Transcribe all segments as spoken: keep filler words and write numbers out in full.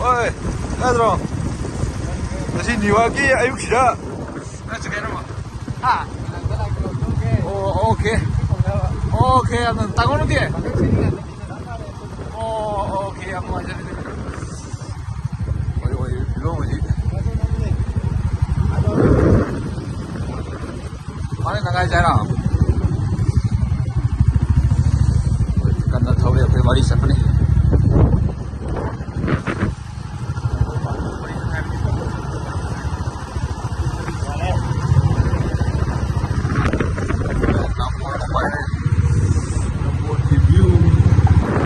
ꯍꯣꯏ, ꯌꯥꯗ꯭ꯔꯣ? ꯉꯁꯤ ꯅꯤꯌꯨ ꯌꯥꯔꯛꯀꯤ ꯑꯌꯨꯛꯁꯤꯗ ꯅꯪ ꯆꯠꯀꯦ ꯍꯥꯏꯔꯣ? ꯍꯥ? ꯑꯣ, ꯑꯣꯀꯦ꯫ ꯑꯣꯀꯦ, ꯌꯥꯝꯅ ꯇꯥꯡꯉꯣꯟꯗꯦ꯫ ꯑꯣ, ꯑꯣꯀꯦ, ꯌꯥꯝ ꯅꯨꯡꯉꯥꯏꯖꯔꯦ꯫ ꯍꯣꯏ, ꯍꯣꯏ, ꯐꯤꯕꯝ ꯍꯧꯖꯤꯛ꯫ ꯃꯥꯅꯦ, ꯅꯪ ꯍꯥꯏꯁꯦ ꯍꯥꯏꯔꯣ? ꯀꯟꯅ ꯊꯧꯔꯤ, ꯑꯩꯈꯣꯏ ꯃꯔꯤ ꯆꯠꯄꯅꯤ꯫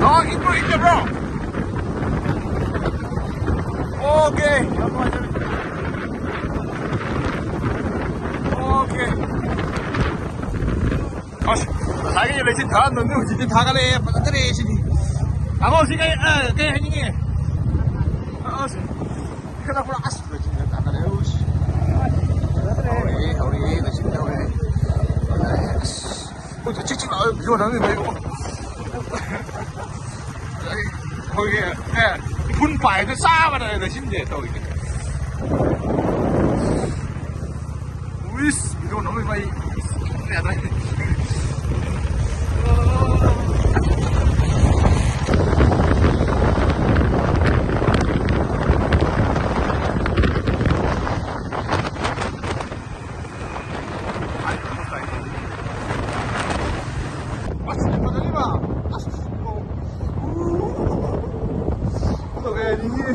No, intro, intro, bro. Okay. Okay. ꯑꯁ, ꯉꯁꯥꯏꯒꯤ ꯂꯩꯆꯤꯟ ꯊꯥꯔꯝꯗꯕꯅꯤ, ꯍꯧꯖꯤꯛꯇꯤ ꯊꯥꯒꯠꯂꯛꯑꯦ, ꯐꯖꯗ꯭ꯔꯦ ꯁꯤꯗꯤ꯫ ꯇꯥꯃꯣ, ꯁꯤ ꯀꯩ, ꯑ, ꯀꯩ ꯍꯥꯏꯅꯤꯡꯉꯤ? ꯑꯁ, ꯈꯔ ꯄꯨꯔꯥ, ꯑꯁ, ꯂꯩꯆꯤꯟ ꯊꯥꯒꯠꯂꯛꯑꯦ, ꯎꯁ꯫ ꯍꯧꯔꯛꯑꯦ, ꯍꯧꯔꯛꯑꯦ, ꯂꯩꯆꯤꯟ ꯍꯧꯔꯛꯑꯦ꯫ ꯑꯁ, ꯍꯧꯖꯤꯛ ꯆꯤꯛ ꯆꯤꯛ ꯂꯥꯎꯋꯦ, ꯚꯤꯗꯤꯑꯣ ꯅꯝꯃꯤ ꯃꯩ꯫ ꯑꯩꯈꯣꯏꯒꯤ, ꯑꯦ, ꯏꯐꯨꯟ ꯄꯥꯏꯗ ꯆꯥꯕꯅ ꯂꯩꯆꯤꯟꯁꯦ ꯇꯧꯔꯤꯁꯦ꯫ ꯎꯏꯁ, ꯏꯔꯣꯟ ꯑꯃ ꯃꯩ꯫ ꯌꯥꯗ꯭ꯔꯦ꯫ ꯑꯁ, ꯐꯖꯔꯤꯕ? ꯑꯁ, ꯐꯖꯔꯦ, ꯑꯅꯤꯒꯤ꯫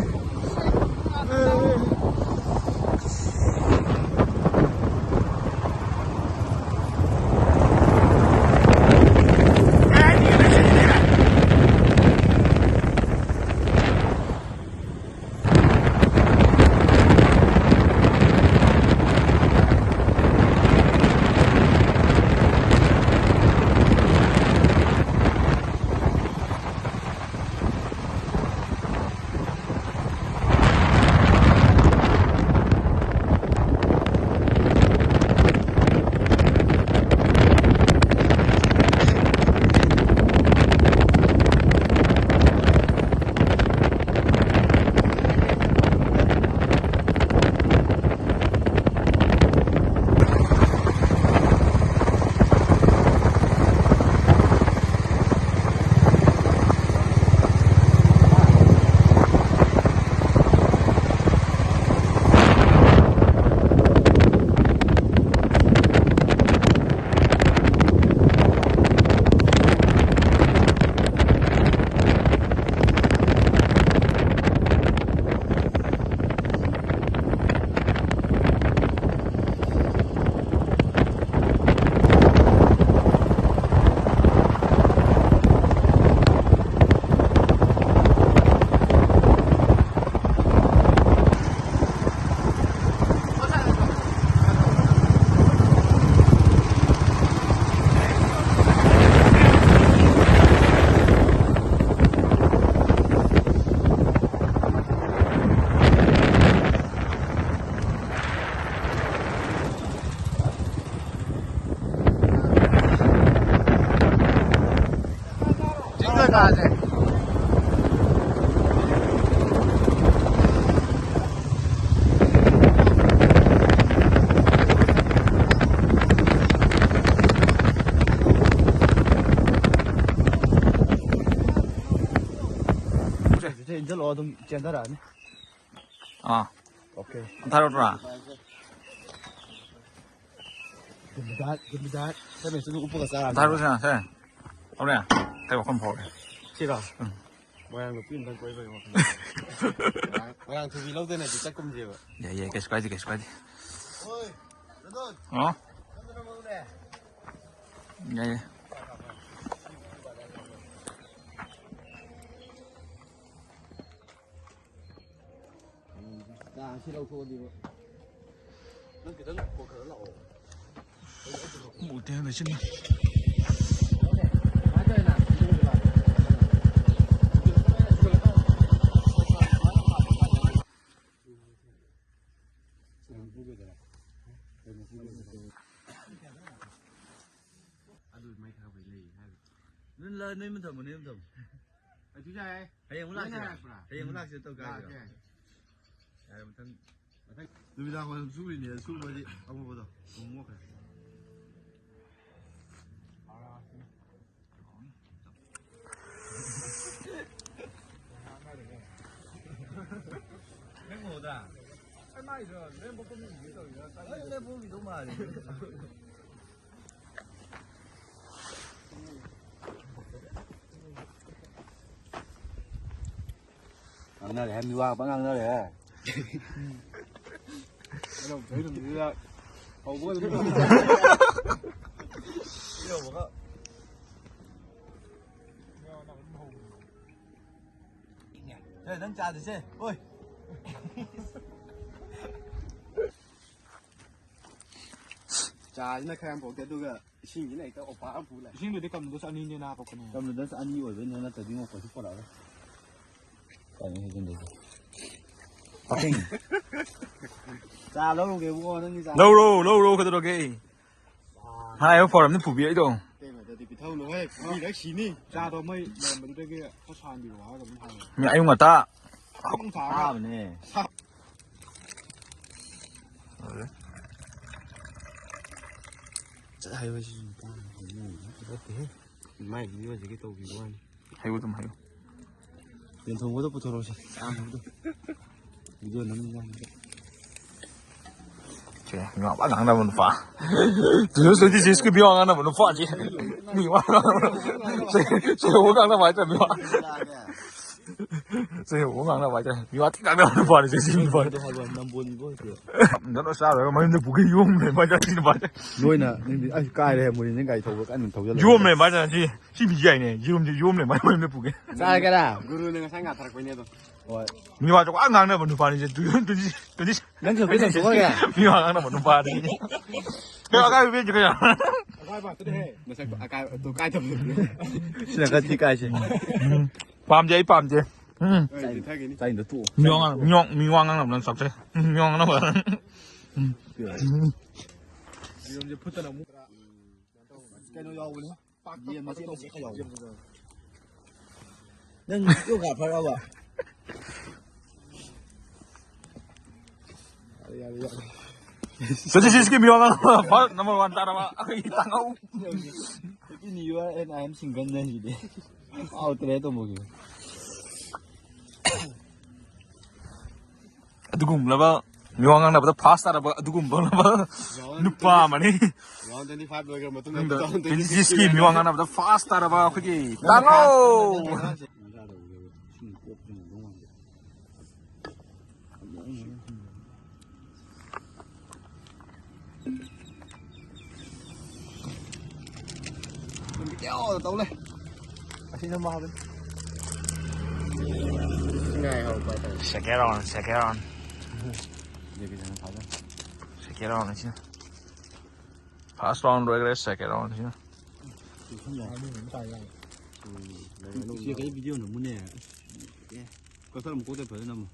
ꯑꯗꯨꯝ ꯆꯦꯟꯊꯔꯛꯑꯅꯤ꯫ ꯑꯥ꯫ Okay. ꯊꯥꯔꯛꯑꯣꯔꯥ? ꯒꯨꯟꯗꯥ, ꯒꯨꯟꯗꯥ, ꯁꯦꯝꯃꯦ, ꯁꯨꯝ ꯎꯞꯄꯒ ꯆꯥꯔꯒ꯫ ꯊꯥꯔꯛꯑꯣꯁꯦ, ꯁꯦ꯫ ꯍꯣꯔꯦꯟ꯫ ꯀꯩ ꯋꯥꯈꯜ ꯐꯥꯎꯔꯦ? ꯁꯤꯔꯣ? ꯎꯝ꯫ ꯃꯣꯏꯔꯥꯡ ꯅꯨꯄꯤ ꯑꯝꯇꯪ ꯀꯣꯏꯕꯒꯤ ꯋꯥꯈꯜ꯫ ꯃꯣꯏꯔꯥꯡ, ꯃꯣꯏꯔꯥꯡ ꯊꯣꯏꯕꯤ ꯂꯧꯗꯅꯗꯤ ꯆꯠꯀꯨꯝꯁꯦꯕ꯫ ꯌꯥꯏ, ꯌꯥꯏ, ꯀꯩꯁꯨ ꯀꯥꯏꯗꯦ, ꯀꯩꯁꯨ ꯀꯥꯏꯗꯦ꯫ ꯍꯣꯏ, ꯔꯣꯗꯣꯟ꯫ ꯑꯣ꯫ ꯌꯥꯏ, ꯌꯥꯏ꯫ ꯆꯥ ꯑꯁꯤ ꯂꯧꯊꯣꯛꯑꯗꯤꯕ꯫ ꯅꯪ ꯈꯤꯇꯪ ꯀꯣꯟꯊꯔ ꯂꯥꯛꯑꯣ꯫ ꯕꯣꯜ ꯇꯦꯡ ꯂꯩꯁꯤꯟꯅꯤ꯫ ꯑꯗꯨ ꯃꯩ ꯊꯥꯕꯩ ꯂꯩ ꯍꯥꯏꯕ꯫ ꯅꯣꯏ ꯃꯨꯟ ꯊꯝꯃꯣ, ꯅꯣꯏ ꯃꯨꯟ ꯊꯝꯃꯣ꯫ ꯑꯗꯨ ꯌꯥꯏ꯫ ꯍꯌꯦꯡ ꯑꯃꯨꯛ ꯂꯥꯛꯁꯤꯔꯥ? ꯅꯪꯅ ꯍꯥꯏꯔꯛꯄ꯭ꯔꯥ? ꯍꯌꯦꯡ ꯑꯃꯨꯛ ꯂꯥꯛꯁꯤꯔꯥ? ꯇꯧ ꯀꯥꯏꯁꯤꯔꯣ? ꯂꯥꯛꯀꯦ꯫ ꯌꯥꯔꯦ, ꯃꯊꯪ꯫ ꯃꯊꯪ꯫ ꯅꯨꯃꯤꯗꯥꯡ ꯋꯥꯏꯔꯝ ꯁꯨꯔꯤꯅꯦ, ꯁꯨꯕꯗꯤ ꯑꯃꯨꯕꯗꯣ ꯑꯃꯨꯛ ꯃꯣꯠꯈ꯭ꯔꯦ꯫ ꯅꯪ ꯎꯍꯧꯗ꯭ꯔꯥ? ꯑꯩ ꯃꯥꯏꯗꯣ ꯂꯦꯝꯕ ꯀꯨꯝꯃꯤꯒꯦ ꯇꯧꯔꯤꯔꯥ? ꯑꯩ ꯂꯦꯝꯕ ꯀꯨꯝꯈꯤꯗꯧ ꯃꯥꯜꯂꯦ꯫ ꯉꯥꯡꯅꯔꯦ ꯍꯥꯏ, ꯃꯤ ꯋꯥ ꯄꯪ ꯉꯥꯡꯅꯔꯦ ꯍꯥꯏ꯫ ꯑꯗꯨꯝ ꯐꯩ ꯑꯗꯨꯝ ꯁꯤꯗ ꯍꯧꯕꯒ ꯑꯗꯨꯝ ꯌꯧꯕꯒ꯫ ꯁꯦ, ꯅꯪ ꯆꯥꯗ꯭ꯔꯤꯁꯦ, ꯑꯣꯏ꯫ ꯆꯥꯁꯤꯅ ꯈꯔ ꯌꯥꯝ ꯄꯣꯛꯇꯦ, ꯑꯗꯨꯒ ꯏꯁꯤꯡꯁꯤꯅ ꯍꯦꯛꯇ ꯑꯣꯄꯥ ꯑꯃ ꯄꯨ ꯂꯥꯛꯑꯦ꯫ ꯏꯁꯤꯡꯗꯨꯗꯤ ꯀꯝ ꯅꯨꯗꯜꯁ ꯑꯅꯤꯅꯦꯅ ꯍꯥꯄꯛꯄꯅꯦ꯫ ꯀꯝ ꯅꯨꯗꯜꯁ ꯑꯅꯤ ꯑꯣꯏꯕꯩꯅꯦ, ꯅꯠꯇ꯭ꯔꯗꯤ ꯉꯣ ꯀꯩꯁꯨ ꯄꯨꯔꯛꯑꯔꯣꯏ꯫ ꯀꯩꯅꯣ ꯍꯦꯛ ꯆꯤꯟꯗꯣꯏꯁꯦ? ꯄꯥꯈꯪ꯫ ꯆꯥ ꯂꯧꯔꯨꯒꯦ ꯏꯕꯨꯡꯉꯣ, ꯅꯪꯒꯤ ꯆꯥ꯫ ꯂꯧꯔꯣ, ꯂꯧꯔꯣ, ꯀꯩꯗꯧꯔꯒꯦ? ꯍꯥꯏꯕ ꯐꯣꯔꯝꯅꯤ ꯄꯨꯕꯤꯔꯛꯏꯗꯣ꯫ ꯀꯩꯅꯣꯗꯗꯤ ꯄꯤꯊꯧꯅꯨꯍꯦ, ꯄꯨꯕꯤꯔꯛ ꯁꯤꯅꯤ꯫ ꯆꯥꯗꯣ ꯃꯣꯏ ꯂꯩꯔꯝꯕꯗꯨꯗꯒꯤ ꯈꯔ ꯁꯥꯍꯟꯕꯤꯔꯛꯑꯣ ꯍꯥꯏꯔꯒ ꯑꯗꯨꯝ ꯍꯥꯏꯌꯦ꯫ ꯃꯤ ꯑꯌꯨꯛ ꯉꯟꯇꯥ꯫ ꯁꯥꯕꯅꯦ꯫ ꯆꯠ ꯍꯥꯏꯕꯁꯤꯁꯨ ꯅꯨꯄꯥ ꯑꯃ ꯍꯧꯅꯤꯡꯉꯤꯅꯦ꯫ ꯐꯖꯗꯦꯍꯦ꯫ ꯃꯥꯏ ꯃꯤꯑꯣꯏꯁꯤꯒꯤ ꯇꯧꯕꯤꯕ ꯋꯥꯅꯤ꯫ ꯍꯥꯏꯌꯨ ꯑꯗꯨꯝ ꯍꯥꯏꯌꯨ꯫ ꯌꯦꯟ ꯊꯣꯡꯕꯗꯣ ꯄꯨꯊꯣꯔꯛꯑꯣꯁꯦ꯫ ꯆꯥꯅꯕꯗꯣ꯫ ꯚꯤꯗꯤꯑꯣ ꯅꯝꯅꯤꯡꯉꯥꯏ꯫ ꯁꯦ, ꯃꯤ ꯋꯥ ꯉꯥꯡꯅꯕ ꯅꯨꯄꯥ꯫ ꯇꯨ ꯊꯥꯎꯖꯟ ꯇ꯭ꯋꯦꯟꯇꯤ ꯁꯤꯛꯁꯀꯤ ꯃꯤ ꯋꯥ ꯉꯥꯡꯅꯕ ꯅꯨꯄꯥꯁꯤ꯫ ꯃꯤ ꯋꯥ ꯉꯥꯡꯅꯕ꯫ ꯁꯦ, ꯁꯦ, ꯋꯥ ꯉꯥꯡꯅꯕ ꯍꯥꯏꯇꯥꯔꯦ, ꯃꯤ ꯋꯥ꯫ ꯁꯦ, ꯋꯥ ꯉꯥꯡꯅꯕ ꯍꯥꯏꯇꯥꯔꯦ꯫ ꯃꯤ ꯋꯥ ꯊꯤ ꯉꯥꯡꯅꯕ ꯅꯨꯄꯥꯅꯤ, ꯁꯦ, ꯁꯤ ꯅꯨꯄꯥꯁꯦ꯫ ꯅꯝꯕꯣꯟꯕ ꯑꯣꯏꯗꯦ꯫ ꯅꯪꯅ ꯆꯥꯔꯒ ꯃꯌꯨꯝꯗ ꯄꯨꯈ꯭ꯔꯤ ꯌꯣꯝ ꯂꯩꯔꯝꯕ ꯍꯥꯏꯇꯥꯔꯦ, ꯁꯤ ꯅꯨꯄꯥꯁꯦ꯫ ꯅꯣꯏꯅ, ꯅꯪꯗꯤ, ꯑꯁ, ꯀꯥꯏꯔꯦ, ꯃꯣꯔꯦꯅ ꯒꯥꯔꯤ ꯊꯧꯕ ꯀꯟꯅ ꯊꯧꯖꯜꯂꯛꯑꯦ꯫ ꯌꯣꯝ ꯂꯩꯔꯝꯕ ꯍꯥꯏꯇꯥꯔꯦ, ꯁꯤ꯫ ꯁꯤ ꯃꯤꯁꯦ ꯌꯥꯏꯅꯦ, ꯌꯦꯔꯨꯝꯁꯦ ꯌꯣꯝ ꯂꯩꯔꯝꯕ ꯃꯌꯨꯝꯗ ꯄꯨꯈ꯭ꯔꯤ꯫ ꯆꯥꯔꯒꯦꯔꯥ? ꯒꯨꯔꯨꯅ ꯉꯁꯥꯏ ꯉꯥꯊꯔꯛꯄꯩꯅꯦ ꯑꯗꯣ꯫ ꯍꯣꯏ꯫ ꯃꯤ ꯋꯥꯁꯨ ꯋꯥ ꯉꯥꯡꯅꯕ ꯅꯨꯄꯥꯅꯤꯁꯦ, ꯇꯨ ꯊꯥꯎꯖꯟ ꯇ꯭ꯋꯦꯟꯇꯤ, ꯇ꯭ꯋꯦꯟꯇꯤ꯫ ꯅꯪ ꯁꯛꯄꯤ ꯁꯛꯇꯣꯛꯑꯒꯦ? ꯃꯤ ꯋꯥ ꯉꯥꯡꯅꯕ ꯅꯨꯄꯥꯅꯤ꯫ ꯀꯩꯅꯣ, ꯑꯀꯥꯏꯕ ꯄꯦꯟꯁꯦ ꯀꯩꯅꯣ꯫ ꯃꯁꯛ ꯑꯀꯥꯏ-, ꯑꯗꯨ ꯀꯥꯏꯗꯕꯅꯦ꯫ ꯁꯤꯅ ꯈꯔ ꯊꯤ ꯀꯥꯏꯁꯦ꯫ ꯎꯝ꯫ ꯄꯥꯝꯗꯦ, ꯑꯩ ꯄꯥꯝꯗꯦ꯫ ꯎꯝ꯫ ꯑꯩ ꯆꯤꯊꯒꯤꯅꯤ꯫ ꯆꯥꯏꯟꯗ ꯇꯣꯛꯑꯣ꯫ ꯃꯤ ꯋꯥ ꯉꯥꯡ-, ꯃꯤ ꯋꯥ-, ꯃꯤ ꯋꯥ ꯉꯥꯡꯅꯕ ꯅꯪ ꯆꯥꯎꯊꯣꯛꯑꯦ꯫ ꯎꯝ, ꯃꯤ ꯋꯥ ꯉꯥꯡꯅꯕ꯫ ꯎꯝ꯫ ꯎꯝ꯫ ꯌꯦꯔꯨꯝꯁꯦ ꯐꯨꯠꯇꯅ ꯑꯃꯨꯛ꯫ ꯀꯩꯅꯣ ꯌꯥꯎꯕꯅꯦ꯫ ꯌꯦꯟ ꯃꯆꯦꯠ ꯃꯆꯦꯠ ꯈꯔ ꯌꯥꯎꯕꯅꯦ꯫ ꯅꯪ ꯌꯣꯒꯥ ꯐꯔꯕ? ꯌꯥꯔꯦ, ꯌꯥꯔꯦ, ꯌꯥꯔꯦ꯫ ꯇ꯭ꯋꯦꯟꯇꯤ ꯁꯤꯛꯁꯀꯤ ꯃꯤꯋꯥ ꯉꯥꯡꯅꯕ ꯐꯥꯔꯁ ꯅꯝꯕꯔ ꯋꯥꯟ ꯇꯥꯔꯕ ꯑꯩꯈꯣꯏꯒꯤ ꯇꯥꯡꯍꯧ꯫ Happy New Year and I am single ꯅꯦ ꯁꯤꯗꯤ꯫ ꯍꯥꯎꯇ꯭ꯔꯦ ꯇꯣꯝꯕꯣꯒꯤ꯫ ꯑꯗꯨꯒꯨꯝꯂꯕ ꯃꯤꯋꯥ ꯉꯥꯡꯅꯕꯗ ꯐꯥꯔꯁ ꯇꯥꯔꯕ ꯑꯗꯨꯒꯨꯝꯕ ꯅꯨꯄꯥ ꯑꯃꯅꯤ꯫ Round twenty five ꯂꯣꯏꯈ꯭ꯔ ꯃꯇꯨꯡꯗ ꯇ꯭ꯋꯦꯟꯇꯤ ꯁꯤꯛꯁꯀꯤ ꯃꯤꯋꯥ ꯉꯥꯡꯅꯕꯗ ꯐꯥꯔꯁ ꯇꯥꯔꯕ ꯑꯩꯈꯣꯏꯒꯤ ꯇꯥꯡꯍꯧ꯫ ꯇꯧ ꯂꯩ꯫ ꯑꯁꯤ ꯅꯝꯕ ꯍꯥꯞꯄꯅꯤ꯫ ꯉꯥꯏ ꯍꯧꯔꯛꯄ ꯍꯥꯏꯇꯥꯔꯦ꯫ Second round, second round꯫ J K ꯁꯟꯅ ꯐꯥꯖꯟ꯫ Second round ꯑꯁꯤꯅ꯫ First round ꯂꯣꯏꯈ꯭ꯔꯦ, second round ꯑꯁꯤꯅ꯫ ꯎꯝ, ꯂꯩꯔꯦ, ꯂꯩꯔꯦ꯫ ꯏꯆꯦ ꯀꯩ ꯚꯤꯗꯤꯑꯣ ꯅꯝꯃꯨꯅꯦ꯫ ꯑꯦ, ꯀꯛꯊꯠꯂꯝꯃꯨ, ꯀꯣꯛꯇ ꯐꯖꯅ ꯅꯝꯃꯨ꯫